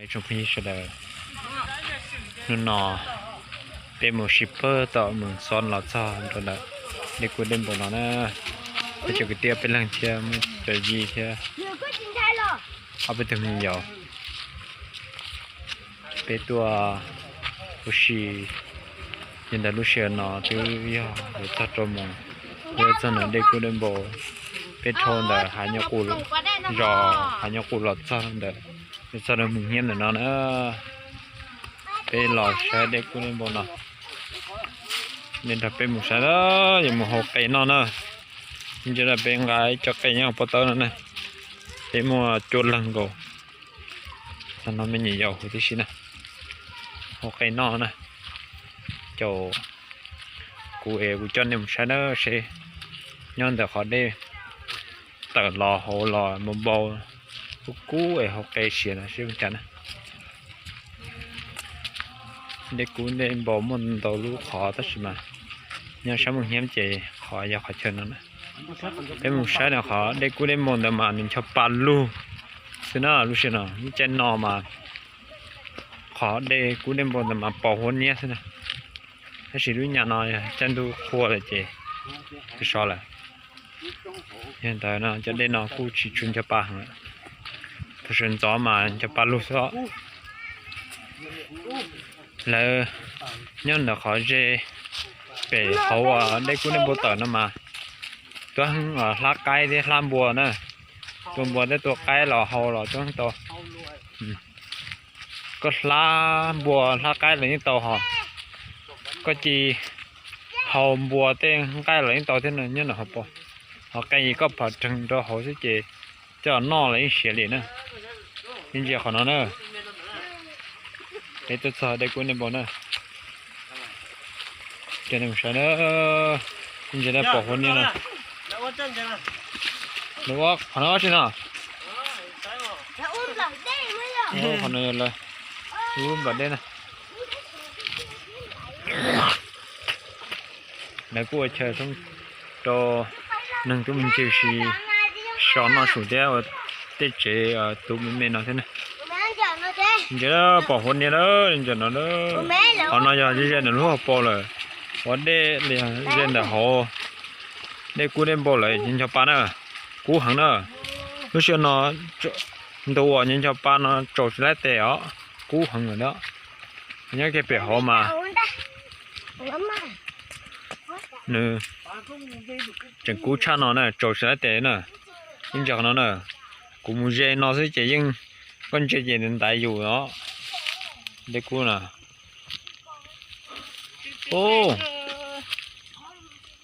Tsoom phooj ywg sawv daws, hnub no peb mus sib pawg tom Moos Xob los txog rau ntawm dej kub dej npau no na. Peb cov kwv tij ob peb leeg thiab muaj cov yij thiab ob peb tug me nyuam yaus, peb tuaj ua si. Yog ntawm lub sij hawm no twb yog yuav txog rau moos, yuav txog ntawm dej kub dej npau. Peb dhau ntawm hav nyuj qus, zos hav nyuj qus los txog ntawm, yuav txog rau Moos Hnyiab ntawm no na. Peb los saib dej kub dej npau no. Nej nrog peb mus saib na, yuav mus hau qe noj na. Ntsia peb nqa ib co qe nyob hauv pob tawb no na. Peb muaj cuaj leeg nkaus, no me nyuam yaus huv tib si na. Hau qe noj na. Caum kuv es kuv coj nej mus saib na seb nyob ntawm qhov dej tawm los hauv los npau npau kub kub es hau qe siav no seb zoo cas na. Dej kub dej npau muaj ntau lub qhov tab sis mas nyob sab Moos Hnyiab ces qhov yog qhov chaw no na. Peb mus saib no qhov dej kub dej npau ntawd mas nws ncho pa lug xwb na lub sij hawm no. Lub caij no mas qhov dej kub dej npau ntawd mas pos huab niab xwb na. Tab sis lub nyam no yog caij ntuj qhua lawm ces tsis so lawm. Yog ntawd no cov dej no kuj tsis tshua ncho pa heev lawm. Thaum sawv ntxov mas ncho pa lug xwb os. Lawv nyob ntawm qhov ze pem hauv dej kub dej npau tawm no mas tuaj hlab qaib thiab hlab npua na. Tua npua thiab tua qaib los hau los tuaj tau. Koj hlab npua hlab qaib los yeej tau hos, koj cia hau npua tej nqaij los yeej tau thiab no nyob no hauv paus. Hos qe koj pom rhees rau hauv xwb ces coj noj los yeej siav li na. Yeej ntsia qhov no na. Peb tuaj txog dej kub dej npau na. Coj nej mus saib na. Yeej ntsia na, pom huab niab na. Qhov no tsi no. Qhov no yog lawv lub npam dej na. Lawv kuj ua chaw rau neeg tuaj me ntsis so noj su thiab ua tej tsev tu me me no thiab na. Ntsia pom huab niab na, ntsia no. Qhov no yog ze ze ntawm lub hauv paus lawm, ua dej li ze ntawm hauv. Dej kub dej npau lawm ncho pa na, kub heev na. Lub sij hawm no ntu uas ncho pa no tsaus tsis laib tes os, kub heev lawm na. Nyob kiag pem hauv mas nws tseem kub tshaj no na, tsaus tsis laib tes na. Ib ntsis qhov no na, kuv mus ze no xwb ces yeej, koj ntsia ces ntaiv yus os. Dej kub na. Ub,